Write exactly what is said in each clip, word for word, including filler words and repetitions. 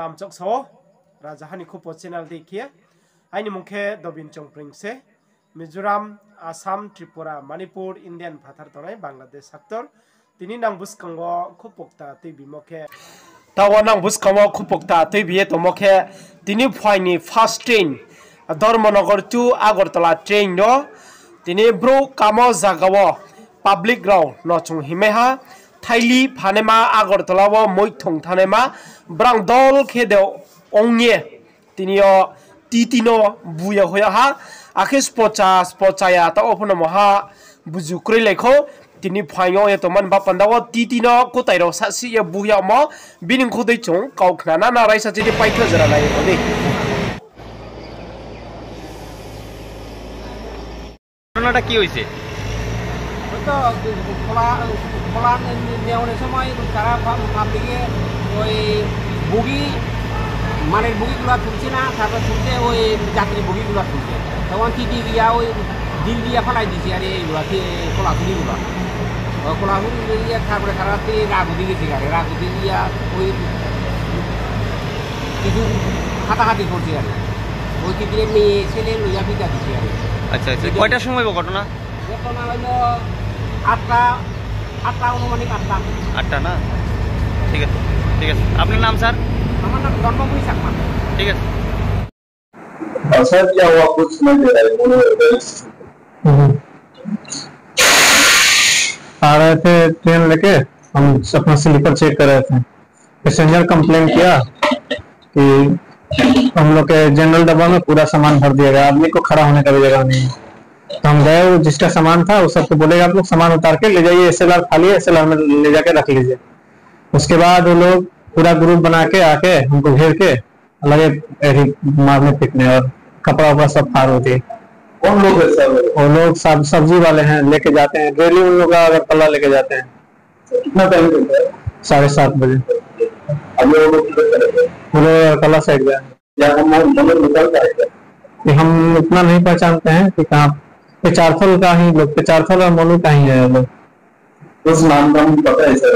Amchok sao, Rajaha ni Khupo channel dei khe. Aini mung khe Dobin Chongpring se. Mizoram, Assam, Tripura, Manipur, Indian phathar tongnai Bangladesh sector. Tini nang buskang wo khupokta tuibimo khe. Taoh wo nang buskang wo khupokta tuibi ye tongmo khe, tini phuaing ni first train, Dharmanagar to Agartala train no, tini brouh kamo zaga wo public rao no chung himai ha, thaili phanaima Agartala wo moithong thanaima, brang dol khe de ong ye, tini yo T T no bu ya hoih ya ha, akhe spocha, spocha ya, taoh wo pho no maha buzu kroilai kho, tini phaing ong ye tongmani ba panda wo T T no kutai rao sasi ye bu yagmo, bini kho dei chung kau khna na na raisa chini paitho jora nai ye tong di. ঘটনাটা কি হয়েছে? ওই তো খোলা, খোলা নেওয়ার সময় তারা ভাব-, ভাবতে গিয়ে ওই বগি, মালের বগিগুলা তুলছে না, তারপর তুলতে ওই যাত্রী বগিগুলা তুলছে। তখন টিটি গিয়া ওই ডিল দিয়া ফালাই দিছে আর এইগুলা, কি, খোলা খুলিগুলা। ওই খোলা খুলি গিয়া তারপরে তারা রাগ উঠে গেছে আর, রাগ উঠে গিয়া ওই কিছু হাতাহাতি করছে আর। ওই কি দিয়ে মেয়ে ছেলে লইয়া বিদায় দিছে আর। আচ্ছা, আচ্ছা। কয়টার সময় ঘটনা? ঘটনা হইল আটটা, আটটা, আনুমানিক আটটা। আটটা না? ঠিক আছে, ঠিক আছে। আপনার নাম, স্যার? আমার নাম ধর্মমণি চাকমা। ঠিক আছে। और सर, क्या हुआ? कुछ सुनाई दे रहा है? आ रहे थे ट्रेन लेके, हम अपना स्लीपर चेक कर रहे थे। पैसेंजर कंप्लेन किया कि हम लोग के जनरल डब्बा में पूरा सामान भर दिया गया, आदमी को खड़ा होने का भी जगह नहीं है। तो हम गए, वो जिसका सामान था, वो सबको बोले, "आप लोग सामान उतार के ले जाइए, एसएलआर खाली है, एसएलआर में ले जाके रख लीजिए।" उसके बाद वो लोग पूरा ग्रुप बना के आके हमको घेर के लगे ऐसे मारने पीटने और कपड़ा वपड़ा सब फाड़ होती है। कौन लोग है सर? वो लोग सब सब्जी वाले हैं, लेके जाते हैं डेली, उन लोग का अगरतला लेके जाते हैं। कितना टाइम होता है? साढ़े सात बजे। अभी वो लोग किधर चले गए? वो लोग अगरतला साइड गए। क्या हम लोग निकल पाए क्या? ये हम उतना नहीं पहचानते हैं कि कहाँ। पेचारथल का ही लोग, पेचारथल और मोनू का ही है ये लोग। उस नाम का हमें पता है सर।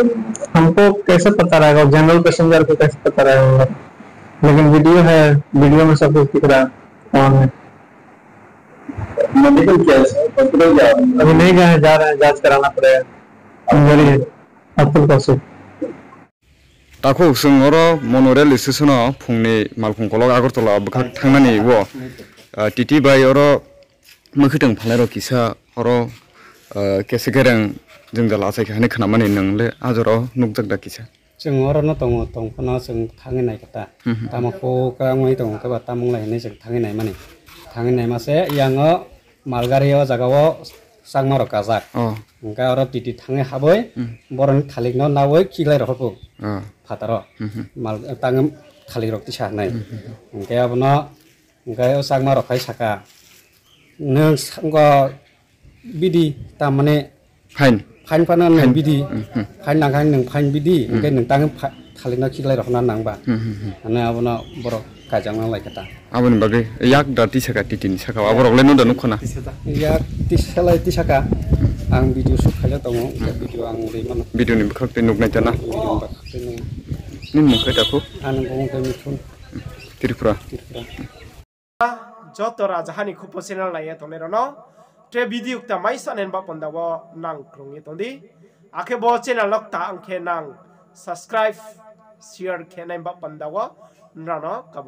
हमको कैसे पता रहेगा? जनरल पैसेंजर को कैसे पता रहेगा? लेकिन वीडियो है, वीडियो में सब कुछ दिख रहा है कौन है। मेडिकल क्या है सर? हॉस्पिटल जा रहे हैं? अभी नहीं गए हैं, जा रहे हैं, जांच कराना पड़ेगा। इंजरी है। अब्दुल Qasim. Takhuk chwng oro Monu railway station o phungni malkhung kolok Agartala bwkhak thangnani o, ah, T T bai oro mwkhwtwng phalnai rok kisa oro, ah, kesa kereng jwngjal achai kha hinwi khnamani nwng le a jora o nukjak da kisa? Chwng oro no tongo, tong phano chwng thangwi nai kha ta. Hmm, hmm. Tamo kho ka wngwi tongo khe ba tamo wng lai hinwi chwng thangwi naimani. Thangwi naima se yang o malgari o jaga o chakma rok kajak. Oh. Hwnkhe oro T T thangwi habwi, hmm, borokni thalik no nawi khiklai rok kho. Oh. Phataro. Hmm, hmm. Mal tang thalik rok tisa hinai. Hmm, hmm, hmm. Hwnkhe abono, hwnkhe o chakma rok hai saka, "Nwng sa-, wngkha bidi, tamani fine. Fine phano nwng bidi. Hmm, hmm. Fine nangkha nwng fine bidi, hmm, hwnkhe nwng tang pha-, thalik no khiklai rok na nangba." Hmm, hmm, hmm. Ano abono borok kaijakna lai kha ta. Aboni bagwi yak da tisaka T T ni saka, aborok le no da nukho na? Yak tisalai tisaka. Ang video shoot khaijak tongo, hmm, video ang ri mano. Video ni bwkhak tei nuknai ta na? Video ni bwkhak tei nung. Nini mung khe takhuk? Ani bumung khe Mithun. Tripura. Tripura. Joto Rajaha ni Khupo channel nai ye tongnai rok no tre video kta mai sa nai ba panda o nang krung ye tong di. Akhe bo channel no kta ang khe nang subscribe, share khe nai ba panda o nrao no kabo.